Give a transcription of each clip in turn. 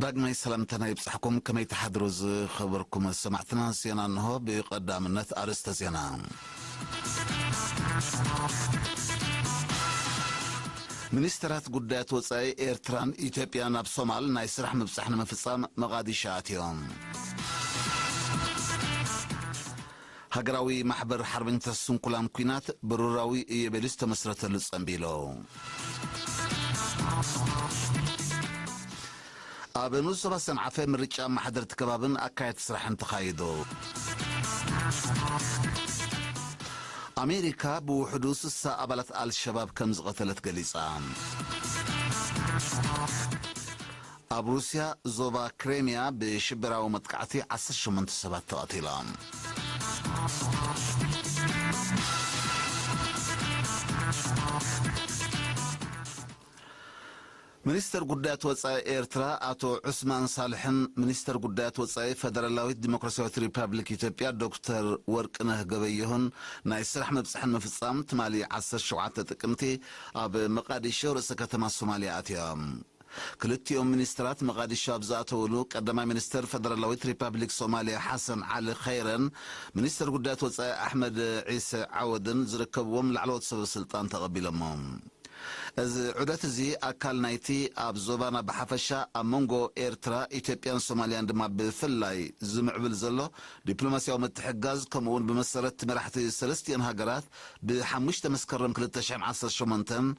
ዳግማይ ሰላምታና ይብጻሕኩም። ከመይ ትሓድሩ ዝኸበርኩም ሰማዕትና? ዜና እንሆ። ብቐዳምነት ኣርእስተ ዜና። ሚኒስተራት ጉዳያት ወጻኢ ኤርትራን ኢትዮጵያን ኣብ ሶማል ናይ ስራሕ ምብጻሕ ንምፍጻም መቓዲሾ ኣትዮም። ሃገራዊ ማሕበር ሓርበኛታት ስንኩላን ኲናት ብሩራዊ እዮቤልዩ ዝተመስረተሉ ጸንቢሎ። ኣብ ንኡስ ዞባ ሰንዓፈ ምርጫ ኣመሓደርቲ ከባብን ኣካየድቲ ስራሕን ተኻይዱ። ኣሜሪካ ብውሕዱ ስሳ ኣባላት ኣልሸባብ ከም ዝቐተለት ገሊጻ። ኣብ ሩስያ ዞባ ክሬምያ ብሽበራዊ መጥቃዕቲ ዓሰርተ ሸሞንተ ሰባት ተቐቲሎም። ሚኒስተር ጉዳያት ወጻኢ ኤርትራ ኣቶ ዑስማን ሳልሕን ሚኒስተር ጉዳያት ወጻኢ ፈደራላዊት ዲሞክራሲያዊት ሪፓብሊክ ኢትዮጵያ ዶክተር ወርቅነህ ገበየሁን ናይ ስራሕ ምብጻሕ ንምፍጻም ትማሊ ዓሰርተ ሸውዓተ ጥቅምቲ ኣብ መቃዲሾ ርእሰ ከተማ ሶማልያ ኣትዮም። ክልቲኦም ሚኒስትራት መቓዲሾ ኣብ ዝኣተውሉ፣ ቀዳማይ ሚኒስትር ፈደራላዊት ሪፓብሊክ ሶማልያ ሓሰን ዓሊ ኸይረን ሚኒስትር ጉዳያት ወጻኢ ኣሕመድ ዒሰ ዓወድን ዝርከብዎም ላዕለዎት ሰበ ስልጣን ተቐቢሎሞም። እዚ ዑደት እዚ ኣካል ናይቲ ኣብ ዞባና ብሓፈሻ ኣብ መንጎ ኤርትራ፣ ኢትዮጵያን ሶማልያን ድማ ብፍላይ ዝምዕብል ዘሎ ዲፕሎማስያዊ ምትሕግጋዝ፣ ከምኡ እውን ብመሰረት መራሕቲ ሰለስቲኦን ሃገራት ብሓሙሽተ መስከረም ክልተ ሽሕን ዓሰርተ ሸሞንተን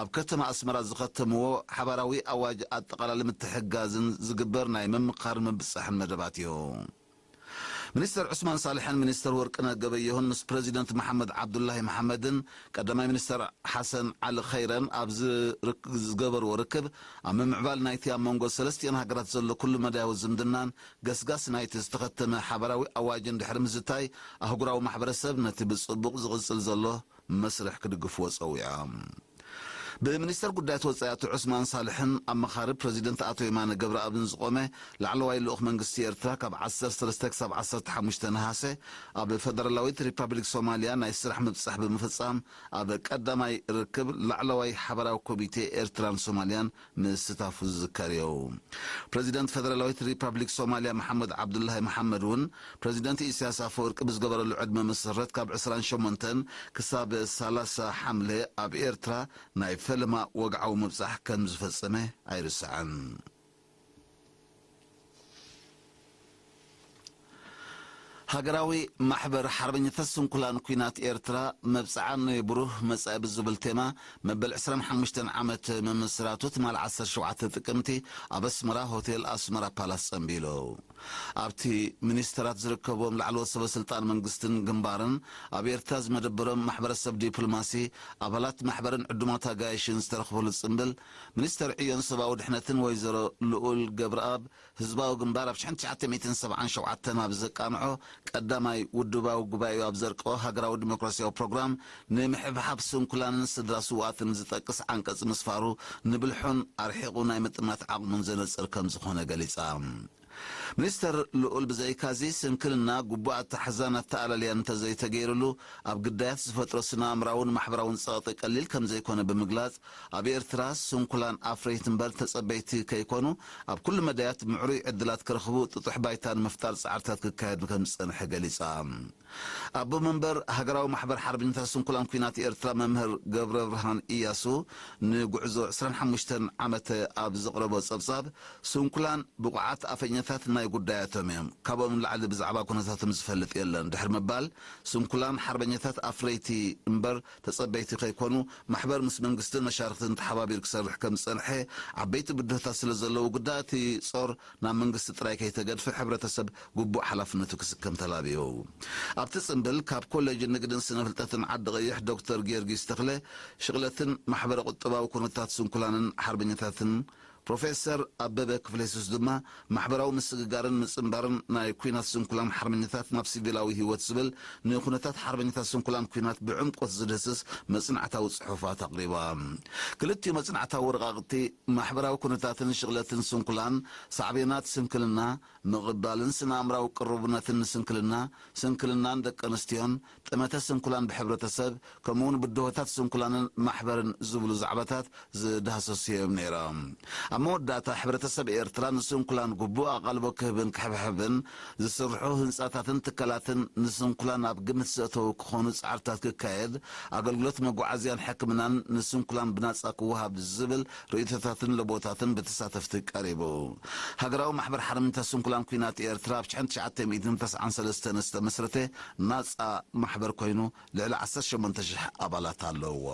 ኣብ ከተማ ኣስመራ ዝኸተምዎ ሓባራዊ ኣዋጅ ኣጠቓላሊ ምትሕግጋዝን ዝግበር ናይ ምምኽኻርን ምብጻሕን መደባት እዩ። ሚኒስተር ዑስማን ሳልሕን ሚኒስተር ወርቅነህ ገበየሁን ምስ ፕረዚደንት መሓመድ ዓብዱላሂ መሓመድን ቀዳማይ ሚኒስተር ሓሰን ዓሊ ኸይረን ኣብ ዝርክ-፣ ዝገበርዎ ርክብ፣ ኣብ ምምዕባል ናይቲ ኣብ መንጎ ሰለስቲኦን ሃገራት ዘሎ ኩሉ መዳያዊ ዝምድናን ገስጋስ ናይቲ ዝተኸተመ ሓባራዊ ኣዋጅን ድሕሪ ምዝታይ፣ ኣህጉራዊ ማሕበረሰብ ነቲ ብጽቡቕ ዝቕጽል ዘሎ መስርሕ ክድግፍዎ ጸዊዖም። ብሚኒስተር ጉዳያት ወጻኢ ኣቶ ዑስማን ሳልሕን ኣመኻሪ ፕረዚደንት ኣቶ የማነ ገብረኣብን ዝቖመ ላዕለዋይ ልኡኽ መንግስቲ ኤርትራ፣ ካብ ዓሰርተ ሰለስተ ክሳብ ዓሰርተ ሓሙሽተ ነሃሰ ኣብ ፈደራላዊት ሪፓብሊክ ሶማልያ ናይ ስራሕ ምብጻሕ ብምፍጻም፣ ኣብ ቀዳማይ ርክብ ላዕለዋይ ሓባራዊ ኮሚቴ ኤርትራን ሶማልያን ምስታፉ ዝዝከር እዩ። ፕረዚደንት ፈደራላዊት ሪፓብሊክ ሶማልያ መሓመድ ዓብዱላሂ መሓመድ እውን፣ ፕረዚደንት ኢሳያስ ኣፈወርቂ ብዝገበረሉ ዕድመ መሰረት፣ ካብ ዕስራን ሸሞንተን ክሳብ ሰላሳ ሓምለ ኣብ ኤርትራ ናይ ፈለማ ወግዓዊ ምብጻሕ ከም ዝፈጸመ ኣይርስዕን። ሃገራዊ ማሕበር ሓርበኛታት ስንኩላን ኲናት ኤርትራ፣ መብጽዓ ንብሩህ መጻኢ ብዝብል ቴማ፣ መበል ዕስራን ሓሙሽተን ዓመት ምምስራቱ ትማሊ ዓሰርተ ሸውዓተ ጥቅምቲ ኣብ ኣስመራ ሆቴል ኣስመራ ፓላስ ጸንቢሉ። ኣብቲ ሚኒስተራት ዝርከብዎም ላዕለዎት ሰበ ስልጣን መንግስትን ግንባርን፣ ኣብ ኤርትራ ዝመደበሮም ማሕበረሰብ ዲፕሎማሲ፣ ኣባላት ማሕበርን ዕዱማት ኣጋይሽን ዝተረኽበሉ ጽምብል፣ ሚኒስተር ዕዮን ሰብኣዊ ድሕነትን ወይዘሮ ልኡል ገብረኣብ፣ ህዝባዊ ግንባር ኣብ ሽሕን ትሽዓተ ሚእትን ሰብዓን ሸውዓተን ኣብ ዘቃንዖ ቀዳማይ ውድባዊ ጉባኤኡ ኣብ ዘርቀኦ ሃገራዊ ዲሞክራሲያዊ ፕሮግራም፣ ንምሕብሓብ ስንኩላንን ስድራ ስውኣትን ዝጠቅስ ዓንቀጽ ምስፋሩ፣ ንብልሑን ኣርሒቑ ናይ ምጥማት ዓቕሙን ዘነጽር ከም ዝኾነ ገሊጻ። ሚኒስተር ልኡል ብዘይካዚ፣ ስንክልና ግቡእ ኣተሓሕዛን ኣተኣላልያን እንተዘይተገይሩሉ፣ ኣብ ግዳያት ዝፈጥሮ ስነ-ኣእምራውን ማሕበራውን ጸቕጢ ቀሊል ከም ዘይኮነ ብምግላጽ፣ ኣብ ኤርትራ ስንኩላን ኣፍረይቲ እምበር ተጸበይቲ ከይኮኑ፣ ኣብ ኩሉ መዳያት ምዕሩይ ዕድላት ክረኽቡ ጥጡሕ ባይታ ንምፍጣር ጻዕርታት ክካየድ ከም ዝጸንሐ ገሊጻ። ኣቦ መንበር ሃገራዊ ማሕበር ሓርበኛታት ስንኩላን ኲናት ኤርትራ መምህር ገብረብርሃን ኢያሱ፣ ንጉዕዞ ዕስራን ሓሙሽተን ዓመተ ኣብ ዘቕረቦ ጸብጻብ፣ ስንኩላን ብቑዓት ኣፈኛታት ናይ ጉዳያቶም እዮም። ካብኦም ንላዕሊ ብዛዕባ ኩነታቶም ዝፈልጥ የለን ድሕሪ ምባል፣ ስንኩላን ሓርበኛታት ኣፍረይቲ እምበር ተጸበይቲ ከይኮኑ፣ ማሕበር ምስ መንግስትን መሻርክትን ተሓባቢሩ ክሰርሕ ከም ዝጸንሐ፣ ዓበይቲ ብድሆታት ስለ ዘለዉ፣ ጉዳይ እቲ ጾር ናብ መንግስቲ ጥራይ ከይተገድፈ፣ ሕብረተሰብ ግቡእ ሓላፍነቱ ክስከም ተላብዩ። ኣብቲ ጽምብል፣ ካብ ኮሌጅ ንግድን ስነ ፍልጠትን ዓዲ ቀይሕ ዶክተር ጊዮርጊስ ተኽለ፣ ሽቕለትን ማሕበረ ቁጠባዊ ኩነታት ስንኩላንን ሓርበኛታትን፣ ፕሮፌሰር ኣበበ ክፍለየሱስ ድማ፣ ማሕበራዊ ምስግጋርን ምጽንባርን ናይ ኲናት ስንኩላን ሓርበኛታት ናብ ሲቪላዊ ህይወት ዝብል፣ ንኩነታት ሓርበኛታት ስንኩላን ኲናት ብዕምቆት ዝድህስስ መጽናዕታዊ ጽሑፋት ኣቕሪባ። ክልቲኡ መጽናዕታዊ ወረቓቕቲ፣ ማሕበራዊ ኩነታትን ሽቕለትን ስንኩላን፣ ሳዕቤናት ስንክልና፣ ምቕባልን ስነ-ኣእምራዊ ቅርቡነትን ንስንክልና፣ ስንክልናን ደቂ ኣንስትዮን፣ ጠመተ ስንኩላን ብሕብረተሰብ፣ ከምኡውን ብድሆታት ስንኩላንን ማሕበርን ዝብሉ ዛዕባታት ዝዳህሰሱ እዮም ነይሮም። ኣብ መወዳእታ፣ ሕብረተሰብ ኤርትራ ንስንኩላን ግቡእ ኣቓልቦ ክህብን ክሕብሕብን፣ ዝስርሑ ህንጻታትን ትካላትን ንስንኩላን ኣብ ግምት ዘእተዉ ክኾኑ ጻዕርታት ክካየድ፣ ኣገልግሎት መጓዓዝያን ሕክምናን ንስንኩላን ብናጻ ክወሃብ ዝብል ርእይቶታትን ለቦታትን ብተሳተፍቲ ቀሪቡ። ሃገራዊ ማሕበር ሓርነታ ስንኩላን ኲናት ኤርትራ ኣብ ሽሕን ትሽዓተ ሚእትን ተስዓን ሰለስተን ዝተመስረተ ናጻ ማሕበር ኮይኑ፣ ልዕሊ ዓሰርተ ሸሞንተ ሽሕ ኣባላት ኣለውዎ።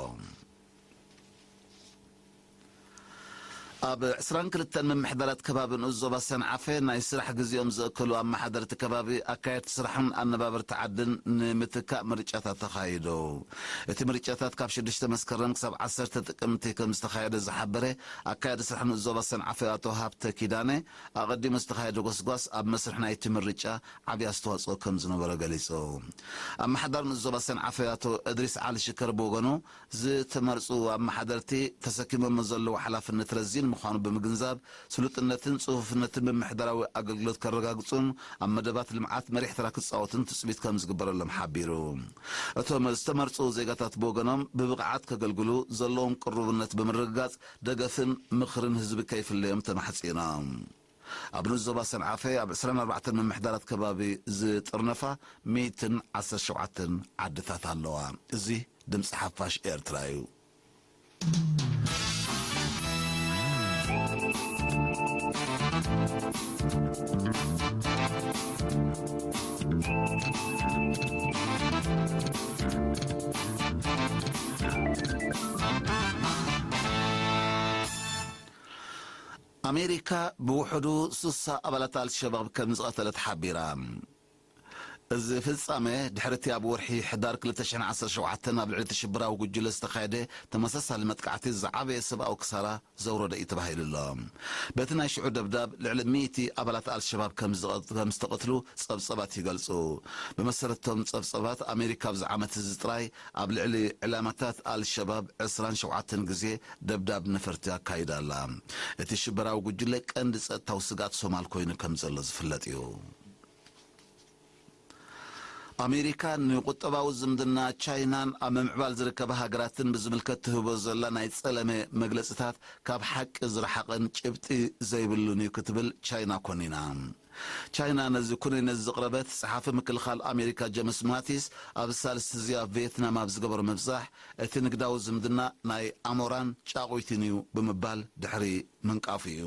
ኣብ ዕስራን ክልተን ምምሕዳራት ከባቢ ንኡስ ዞባ ሰንዓፈ ናይ ስራሕ ግዜኦም ዘእከሉ ኣመሓደርቲ ከባቢ፣ ኣካየድቲ ስራሕን ኣነባበርቲ ዓድን ንምትካእ ምርጫታት ተኻይዱ። እቲ ምርጫታት ካብ ሽዱሽተ መስከረም ክሳብ ዓሰርተ ጥቅምቲ ከም ዝተኻየደ ዝሓበረ ኣካያዲ ስራሕ ንኡስ ዞባ ሰንዓፈ ኣቶ ሃብተ ኪዳነ፣ ኣቐዲሙ ዝተኻየደ ጎስጓስ ኣብ መስርሕ ናይቲ ምርጫ ዓቢ ኣስተዋጽኦ ከም ዝነበሮ ገሊጹ። ኣመሓዳሪ ንኡስ ዞባ ሰንዓፈ ኣቶ እድሪስ ዓሊ ሽከር ብወገኑ፣ ዝተመርጹ ኣመሓደርቲ ተሰኪሞሞ ዘለዉ ሓላፍነት ረዚን ምዃኑ ብምግንዛብ፣ ስሉጥነትን ጽፉፍነትን ምምሕዳራዊ ኣገልግሎት ከረጋግጹን ኣብ መደባት ልምዓት መሪሕ ተራ ክጻወቱን ትጽቢት ከም ዝግበረሎም ሓቢሩ። እቶም ዝተመርጹ ዜጋታት ብወገኖም ብብቕዓት ከገልግሉ ዘለዎም ቅሩብነት ብምርግጋጽ፣ ደገፍን ምኽርን ህዝቢ ከይፍለዮም ተማሕጺኖም። ኣብ ንኡስ ዞባ ሰንዓፈ ኣብ ዕስራን ኣርባዕተን ምምሕዳራት ከባቢ ዝጥርነፋ ሚእትን ዓሰርተ ሸውዓተን ዓድታት ኣለዋ። እዚ ድምጺ ሓፋሽ ኤርትራ እዩ። ኣሜሪካ ብውሕዱ ስሳ ኣባላት ኣልሸባብ ከም ዝቐተለት ሓቢራ። እዚ ፍጻመ ድሕሪ እቲ ኣብ ወርሒ ሕዳር ክልተ ሽሕን ዓሰርተ ሸውዓተን ኣብ ልዕሊ እቲ ሽበራዊ ጉጅለ ዝተኻየደ ተመሳሳሊ መጥቃዕቲ ዝዓበየ ሰብኣዊ ክሳራ ዘውረደ እዩ ተባሂሉ ኣሎ። በቲ ናይ ሽዑ ደብዳብ ልዕሊ ሚእቲ ኣባላት ኣልሸባብ ከም ዝቐ-፣ ከም ዝተቐትሉ ጸብጸባት ይገልጹ። ብመሰረት እቶም ጸብጸባት፣ ኣሜሪካ ኣብዚ ዓመት እዚ ጥራይ ኣብ ልዕሊ ዕላማታት ኣልሸባብ ዕስራን ሸውዓተን ግዜ ደብዳብ ነፈርቲ ኣካይዳ ኣላ። እቲ ሽበራዊ ጉጅለ ቀንዲ ጸጥታዊ ስግኣት ሶማል ኮይኑ ከም ዘሎ ዝፍለጥ እዩ። ኣሜሪካ ንቁጠባዊ ዝምድና ቻይናን ኣብ ምምዕባል ዝርከባ ሃገራትን ብዝምልከት ትህቦ ዘላ ናይ ጸለመ መግለጽታት ካብ ሓቂ ዝረሓቐን ጭብጢ ዘይብሉን እዩ ክትብል ቻይና ኮኒና። ቻይና ነዚ ኩነነት ዘቕረበት፣ ጸሓፊ ምክልኻል ኣሜሪካ ጀምስ ማቲስ ኣብ ሳልስቲ እዚ ኣብ ቪየትናም ኣብ ዝገበሮ ምብጻሕ፣ እቲ ንግዳዊ ዝምድና ናይ ኣሞራን ጫቑይትን እዩ ብምባል ድሕሪ ምንቃፉ እዩ።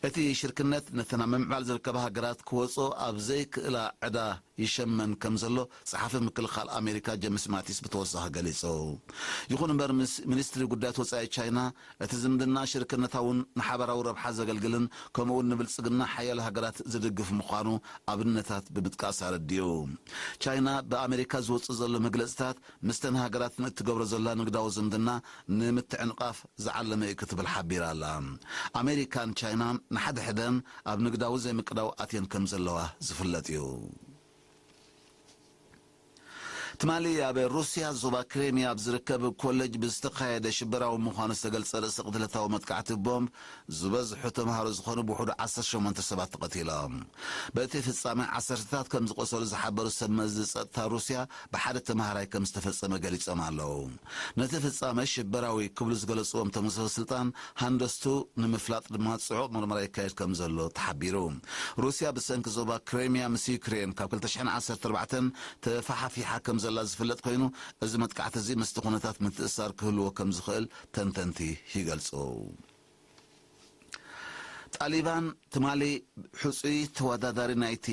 እቲ ሽርክነት ነተን ኣብ ምምዕባል ዝርከባ ሃገራት ክወጾ ኣብ ዘይክእላ ዕዳ ይሸመን ከም ዘሎ ጸሓፊ ምክልኻል ኣሜሪካ ጀምስ ማቲስ ብተወሳኺ ገሊጹ። ይኹን እምበር፣ ምስ ሚኒስትሪ ጉዳያት ወጻኢ ቻይና፣ እቲ ዝምድና ሽርክነታውን ንሓባራዊ ረብሓ ዘገልግልን ከምኡውን ንብልጽግና ሓያሎ ሃገራት ዝድግፍ ምዃኑ ኣብነታት ብምጥቃስ ኣረዲኡ። ቻይና ብኣሜሪካ ዝወጽእ ዘሎ መግለጽታት፣ ምስተን ሃገራት ንእትገብሮ ዘላ ንግዳዊ ዝምድና ንምትዕንቓፍ ዝዓለመ እዩ ክትብል ሓቢራ ኣላ። ኣሜሪካን ቻይና ንሓድሕደን ኣብ ንግዳዊ ዘይምቅዳው ኣትየን ከም ዘለዋ ዝፍለጥ እዩ። ትማሊ ኣብ ሩስያ ዞባ ክሬምያ ኣብ ዝርከብ ኮሌጅ ብዝተኻየደ ሽበራዊ ምዃኑ ዝተገልጸ ርእሰ ቅትለታዊ መጥቃዕቲ ቦምብ፣ ዝበዝሑ ተምሃሮ ዝኾኑ ብውሕዱ ዓሰርተ ሸሞንተ ሰባት ተቐቲሎም። በቲ ፍጻመ ዓሰርተታት ከም ዝቖሰሉ ዝሓበሩ ሰብ መዚ ጸጥታ ሩስያ፣ ብሓደ ተምሃራይ ከም ዝተፈጸመ ገሊጾም ኣለዉ። ነቲ ፍጻመ ሽበራዊ ክብሉ ዝገለጽዎም እቶም ሰበ ስልጣን፣ ሃንደስቱ ንምፍላጥ ድማ ጽዑቕ መርመራ ይካየድ ከም ዘሎ ተሓቢሩ። ሩስያ ብሰንኪ ዞባ ክሬምያ ምስ ዩክሬን ካብ ክልተ ሽሕን ዓሰርተ ኣርባዕተን ተፋሓፊሓ ከም ዘላ ዝፍለጥ ኮይኑ፣ እዚ መጥቃዕቲ እዚ ምስቲ ኩነታት ምትእስሳር ክህልዎ ከም ዝኽእል ተንተንቲ ይገልጹ። ጣሊባን ትማሊ፣ ሕጹይ ተወዳዳሪ ናይቲ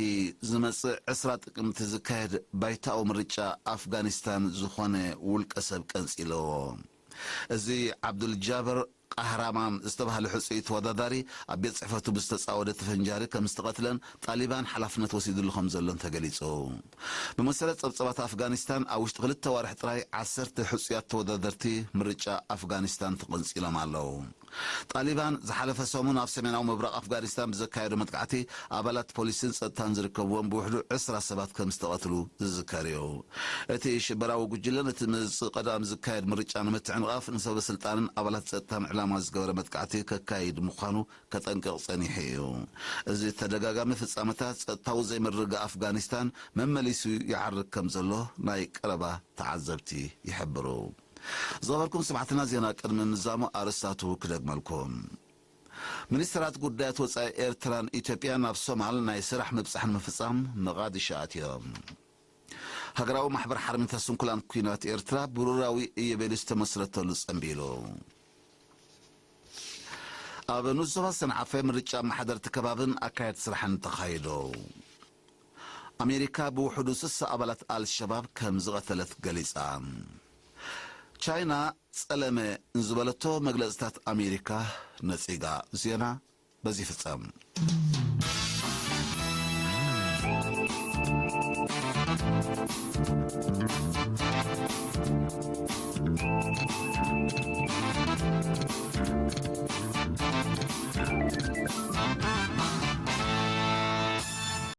ዝመጽእ ዕስራ ጥቅምቲ ዝካየድ ባይታዊ ምርጫ ኣፍጋኒስታን ዝኾነ ውልቀ ሰብ ቀንጺለዎ። እዚ ዓብዱል ጃበር ቃህራማን ዝተባህለ ሕጹይ ተወዳዳሪ ኣብ ቤት ጽሕፈቱ ብዝተጻወደ ተፈንጃሪ ከም ዝተቐትለን ጣሊባን ሓላፍነት ወሲድሉ ከም ዘሎን ተገሊጹ። ብመሰረት ጸብጸባት ኣፍጋኒስታን፣ ኣብ ውሽጢ ክልተ ዋርሕ ጥራይ ዓሰርተ ሕጹያት ተወዳደርቲ ምርጫ ኣፍጋኒስታን ተቐንጺሎም ኣለዉ። ጣሊባን ዝሓለፈ ሰሙን ኣብ ሰሜናዊ ምብራቕ ኣፍጋኒስታን ብዘካየዶ መጥቃዕቲ፣ ኣባላት ፖሊስን ጸጥታን ዝርከብዎም ብውሕዱ ዕስራ ሰባት ከም ዝተቐትሉ ዝዝከር እዩ። እቲ ሽበራዊ ጉጅለ ነቲ መጽእ ቀዳም ዝካየድ ምርጫ ንምትዕንቓፍ፣ ንሰበ ስልጣንን ኣባላት ጸጥታን ዕላማ ዝገበረ መጥቃዕቲ ከካይድ ምዃኑ ከጠንቅቕ ጸኒሑ እዩ። እዚ ተደጋጋሚ ፍጻመታት፣ ጸጥታዊ ዘይምርግጋእ ኣፍጋኒስታን መመሊሱ ይዓርግ ከም ዘሎ ናይ ቀረባ ተዓዘብቲ ይሕብሩ። ዝኸበርኩም ሰማዕትና፣ ዜና ቅድሚ ምዛሙ ኣርእስታቱ ክደግመልኩም። ሚኒስትራት ጉዳያት ወጻኢ ኤርትራን ኢትዮጵያን ናብ ሶማል ናይ ስራሕ ምብጻሕ ንምፍጻም መቓዲሾ ኣትዮም። ሃገራዊ ማሕበር ሓርነት ስንኩላን ኲናት ኤርትራ ብሩራዊ እየቤሉ ዝተመስረተሉ ጸንቢሉ። ኣብ ንኡስ ዞባ ሰንዓፈ ምርጫ ኣመሓደርቲ ከባብን ኣካየድቲ ስራሕን ተኻይዱ። ኣሜሪካ ብውሕዱ ስሳ ኣባላት ኣልሸባብ ከም ዝቐተለት ገሊጻ። ቻይና ጸለመ ንዝበለቶ መግለጽታት ኣሜሪካ ነጺጋ። ዜና በዚ ይፍጸም።